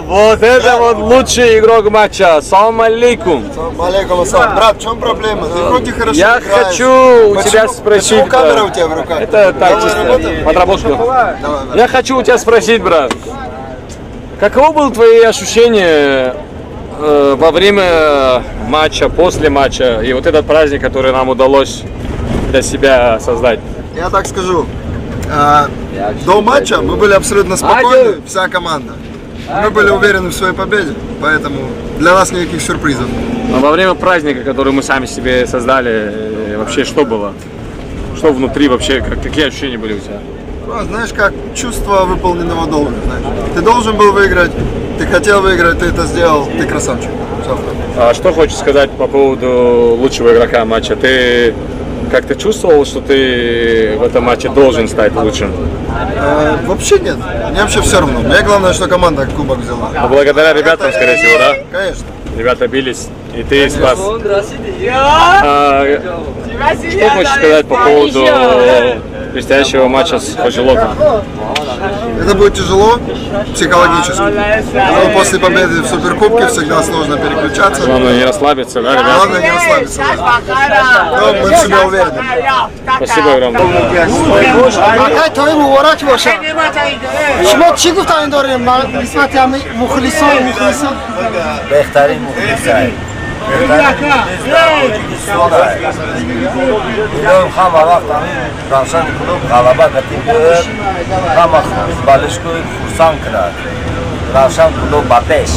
Вот это вот лучший игрок матча. Салам алейкум. Салам алейкум ассалам. Брат, в чем проблема? Ты вроде хорошо Я играешь. хочу у Почему- тебя спросить, Почему камера брат? у тебя в руках? Это так, Давай чисто работаем? подработку. Давай, брат. Я хочу у тебя спросить, брат. Каково было твои ощущения во время матча, после матча и вот этот праздник, который нам удалось для себя создать? Я так скажу. До матча мы были абсолютно спокойны, вся команда. Мы были уверены в своей победе, поэтому для нас никаких сюрпризов. Но во время праздника, который мы сами себе создали, вообще что было? Что внутри вообще, какие ощущения были у тебя? Ну, знаешь, как чувство выполненного долга, знаешь. Ты должен был выиграть, ты хотел выиграть, ты это сделал, ты красавчик. Всё. А что хочешь сказать по поводу лучшего игрока матча? Ты как-то чувствовал, что ты в этом матче должен стать лучшим? Вообще нет, мне вообще все равно. Мне главное, что команда кубок взяла. Но благодаря ребятам, скорее всего, да? Конечно. Ребята бились, и ты спас. Что хочешь сказать по поводу предстоящего матча с Хосилотом? Это будет тяжело психологически. Но после победы в Суперкубке всегда сложно переключаться. Главное не расслабиться, да, ребята? Главное не расслабиться. Да. Но мы в себя уверены. Спасибо огромное. Акай, тои муборак боша. Шумо чӣ гуфтанӣ дорем нисбати ҳами мухлисон, мухлисон? Беҳтарин мухлисай, беҳтарин мухлис дар Тоҷикистон ай. Илоҳим, ҳама вақт ҳамин Равшани клуб ғалаба катӣ биёяд, ҳама болельщик ои хурсанд кунад. Равшан клуб ба пеш!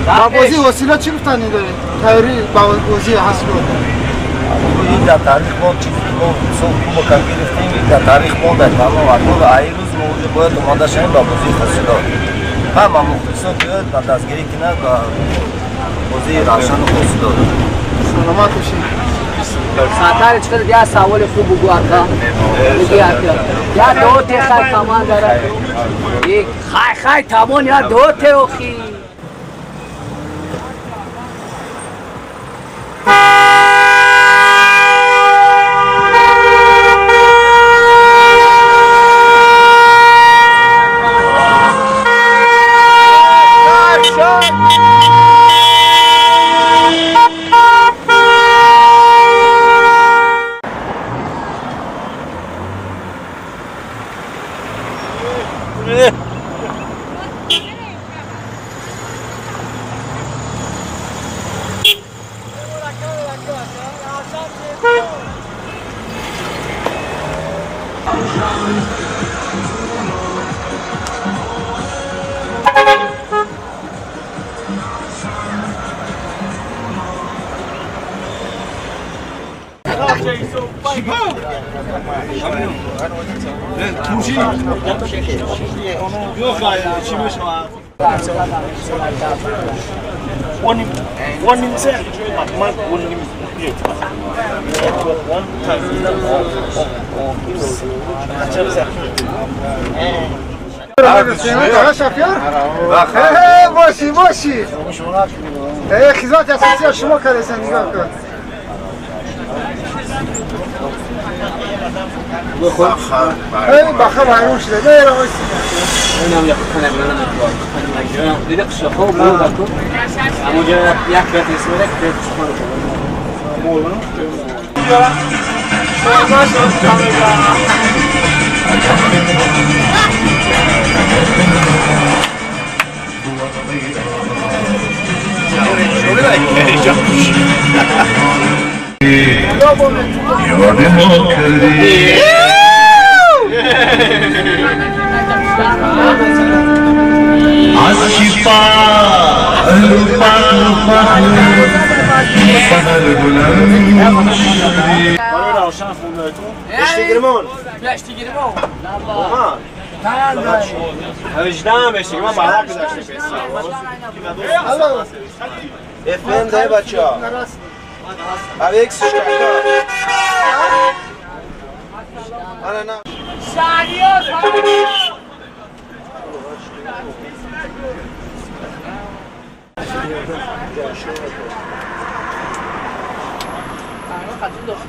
Ба бозии Ҳосилот чӣ гуфтанӣ дорем? Тайёрӣ ба бозии Ҳосилот. Ин дар таърих монд. Чизе ки мо мисол кубока гирифтем, ин дар таърих монда. Тамом, акнун аи рӯз мо уже бояд омода шавем ба бозии Ҳосилот. Ҳама мухлисон биёяд ба дастгирӣ кунад ба бозии Равшану Ҳосилот. Саломат бошед. Сатари чиқар, я саволи хуб бугу, ака. Буги, ака. Я доте хай командара. Хай, хай, тамон, я доте охи. Wɔnim sɛ ma wɔnim one time na ɔkyerɛ sɛ Бошӣ, бошӣ, хизмати асосия шумо кардесан, нигоҳ кун. Баха вайрон шуда. Дида қишлоқҳо будаку. Амоҷа як кат есмера кат чуқур. Равшан хондаатон Эштигирмон ҳаждаҳам эштигирмон барак гузашта. Эфенде, бача авексишка. Ана на. Давай.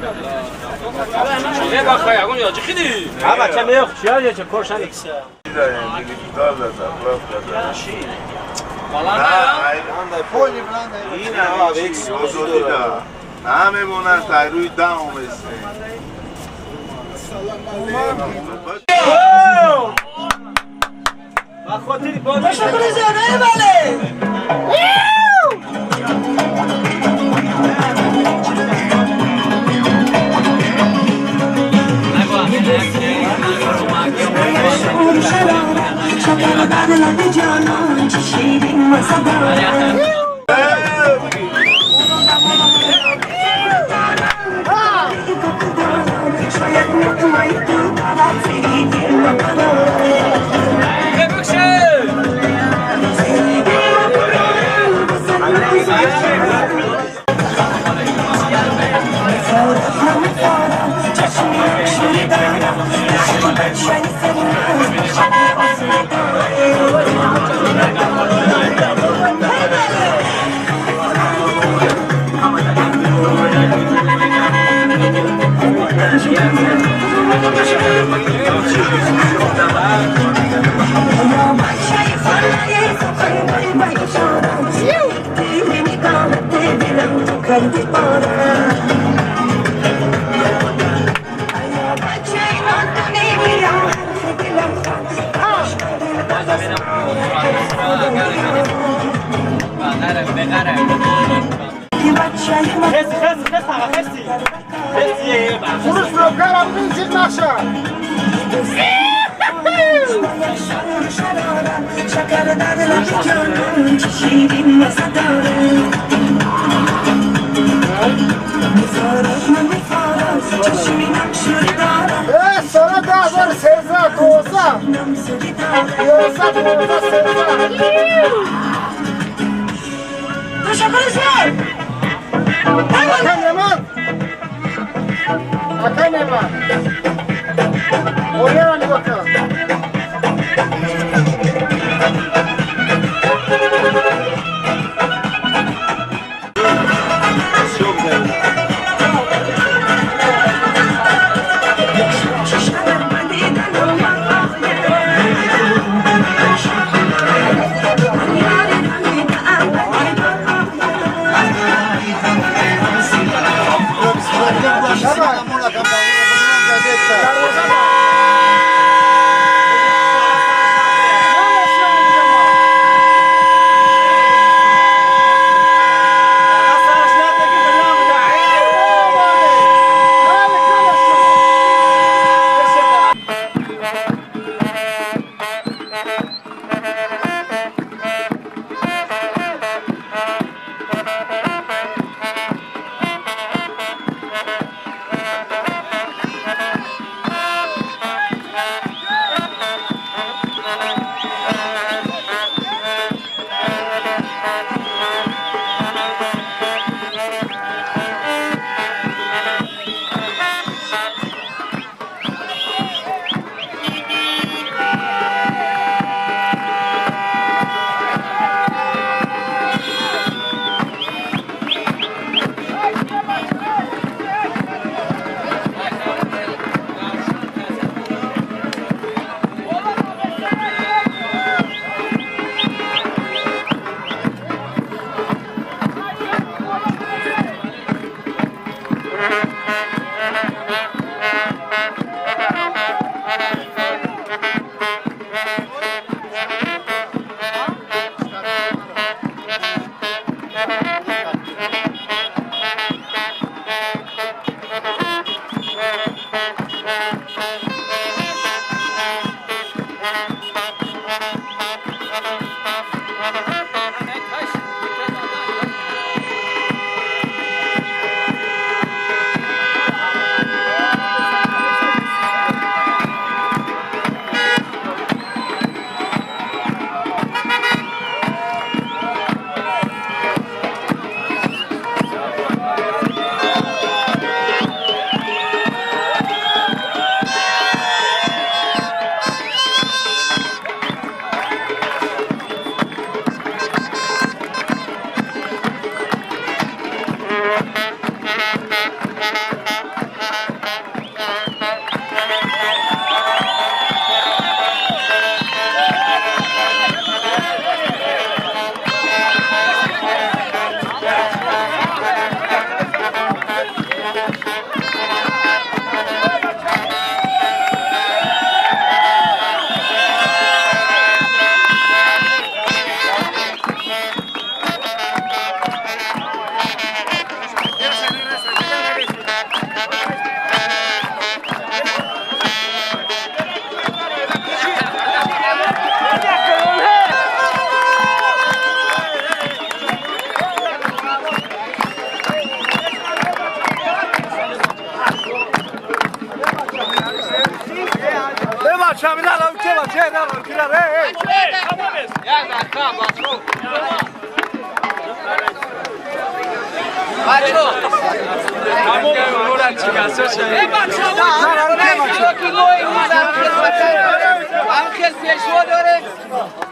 هم پیشوا داریم،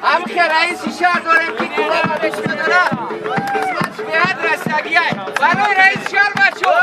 هم رئیس شهر داریم که کلاه پیشوا داره. قسمتش به حد رسیدگیه برای رئیس شهر بچه‌ها.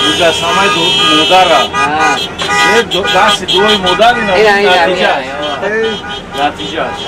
Муҷассамаи модарра. Дасти дуои модар ина натиҷааш. Натиҷааш.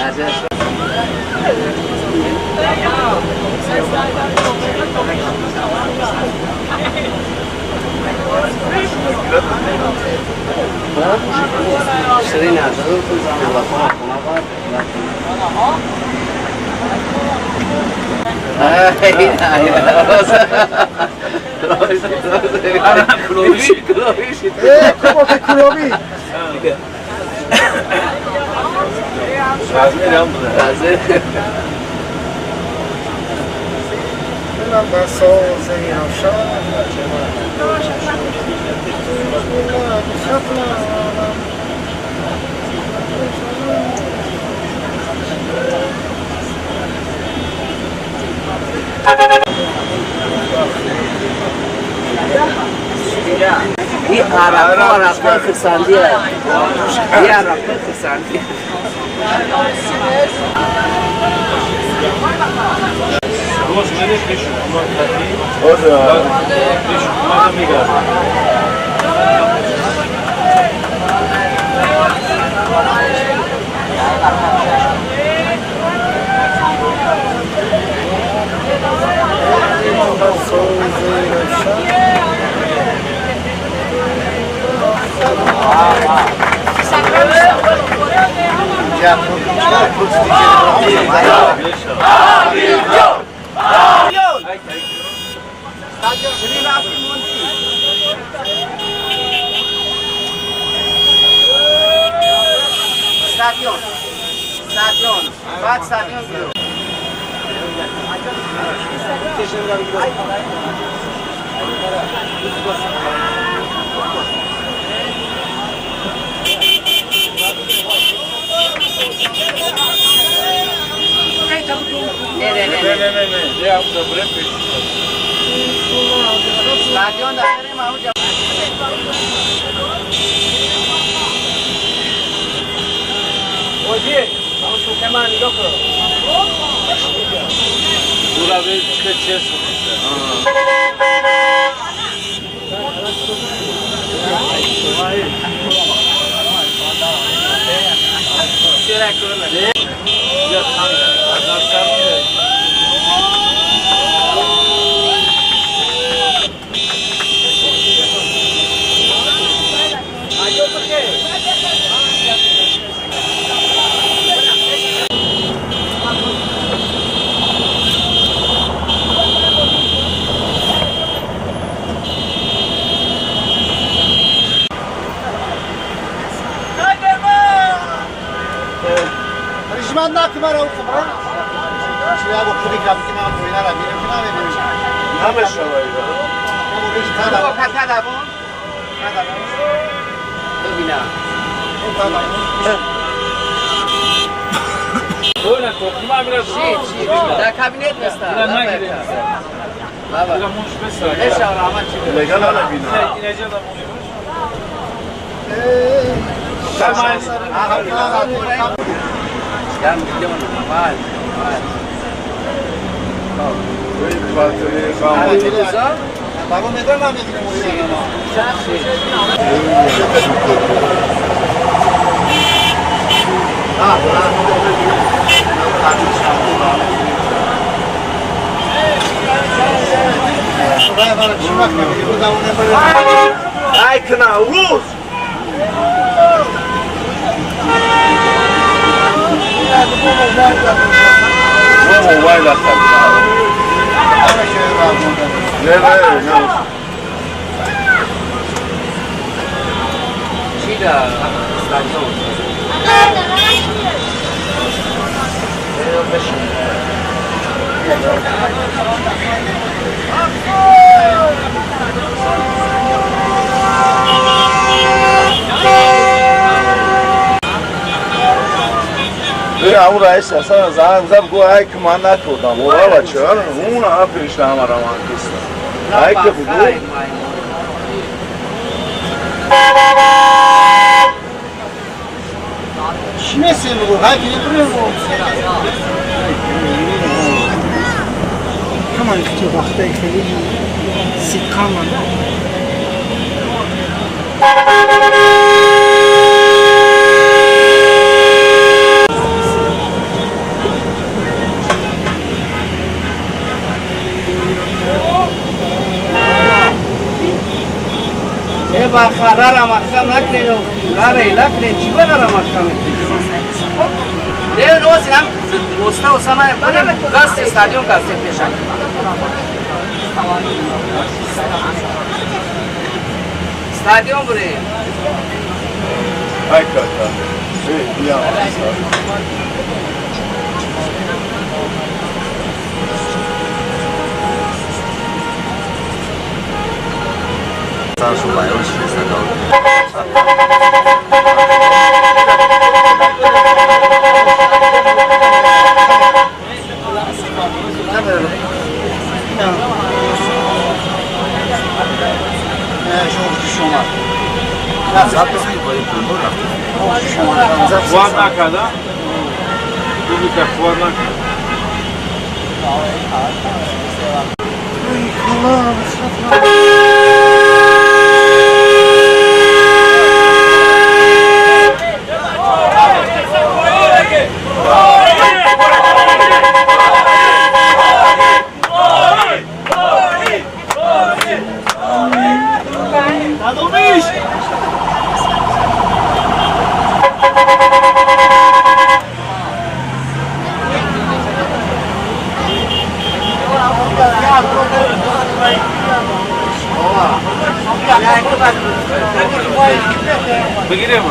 Ай к Наврӯз! Чӣ дар стадион? Ҳамун раис асан занг зад, гуфт ай ки ман накардам. Ора бача, он ҳа пешта ҳамара ман киста. Ай ки буду. Чӣ месем бугу? Ҳай ки небурем. Ҳаман ки вақтаи хеле сидқаман. Рара махкам накунед, рара накунед, чӣ ба рара махкам мекунед? Не, рози ҳам оста оста на, гаст стадион гаст пешак. Стадион бурем. Ай кака. Эй, бия. Накарда? Публика хвор накарда. Бигирем.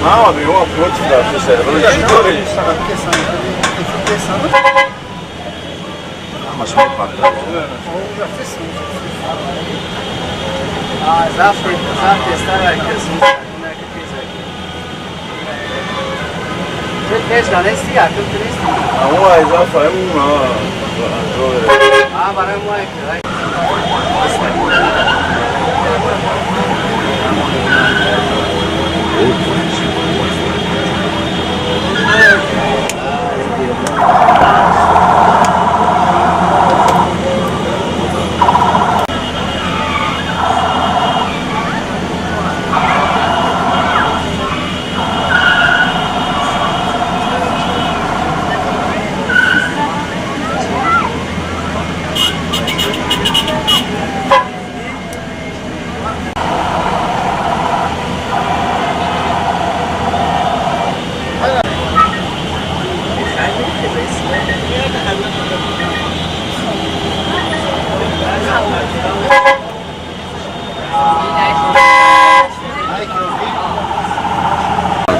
Мама, бего против да, все Завтра, старай, пеш нанести, а тут нести. А он ай завтра, ему на. А, барай мой.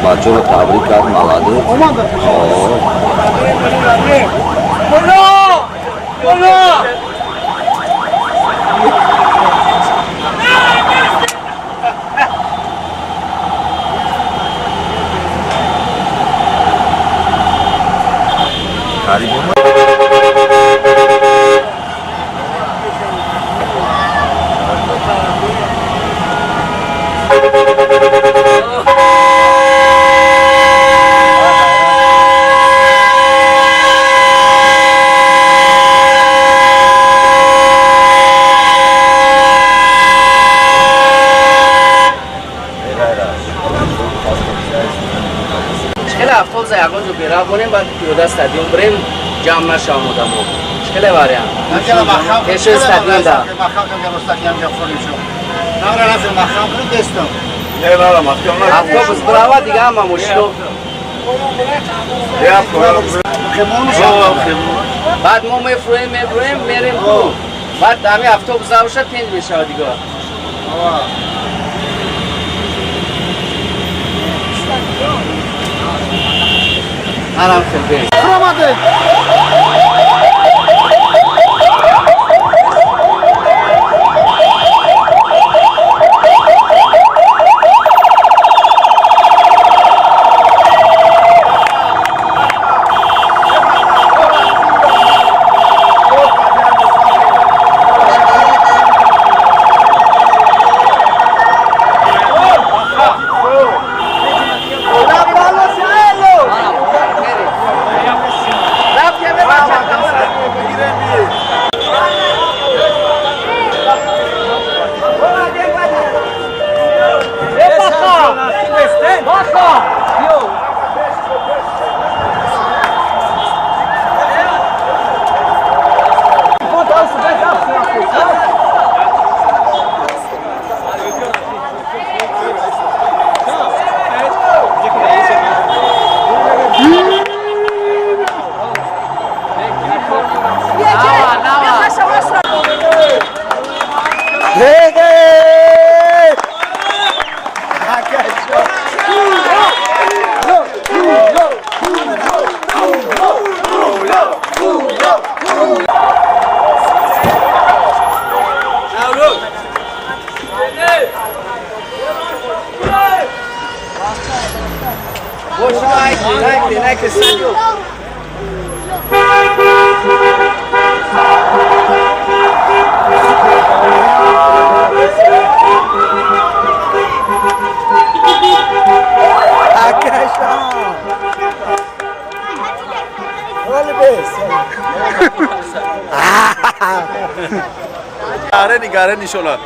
Бачаро табрик кард, молодец. Хеле автобуса ягон ҷо Равонем, баъд пиёда стадион бирем, ҷамъ нашавам одамо. Хеле вариант. Пешои стадион да. Автобус бирава, дига ҳама мошино. Баъд мо мефурӯем, мефурӯем, мерем ку. Баъд ҳами автобус набошад, тенҷ мешавад дига. Ҳарам хел бе. Омадед. Нигаре нишона.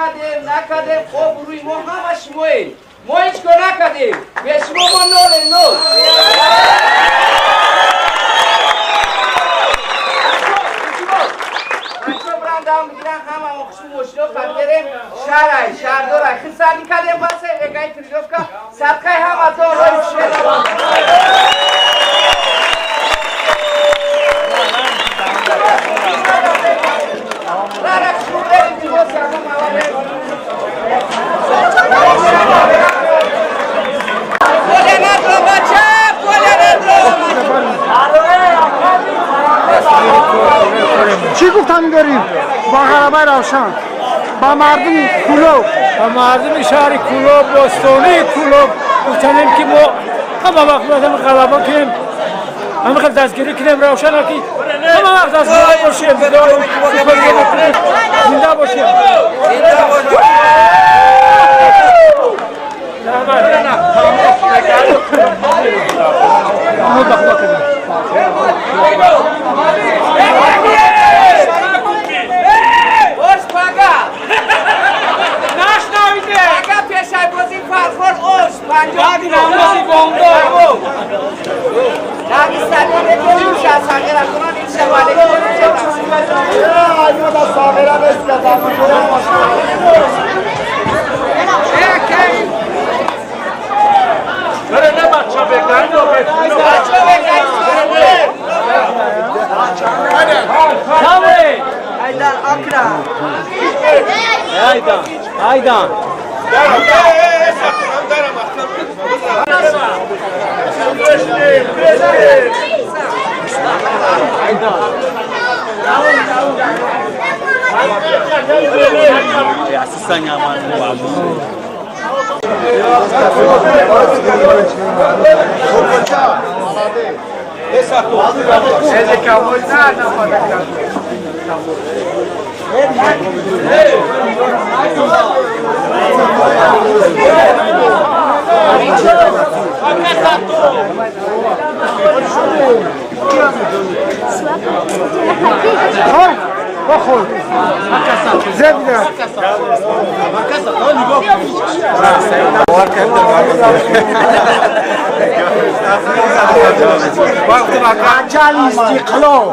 Кардем, накардем, обрӯи мо ҳама шумоед. Мо ҳеҷ кор накардем. Бе шумо мо нолем, нол. Шаҳрай, шаҳрдорай, хисандӣ кардем, басе эгай тренировка, садқаи ҳаматон роҳи шумо. Чӣ гуфтанӣ дорем бо ғалабаи Равшан ба мардуми Кӯлоб? Ба мардуми шаҳри Кӯлоб, бостонии Кӯлоб гуфтанем, ки мо ҳама вақт бояд ҳами ғалаба кунем, ҳами хел дастгирӣ кунем Равшана, ки ҳама вақт дастгирӣ бошем, Суперлига кунем, зинда бошем. Ош пага! Пага пешай бозӣ Фархор ош 50 кило. Дар стадион мекунем, сағира кунон ин шавале. Айдан, Айдан. Бохӯр зеб. Аҷал истиқлол.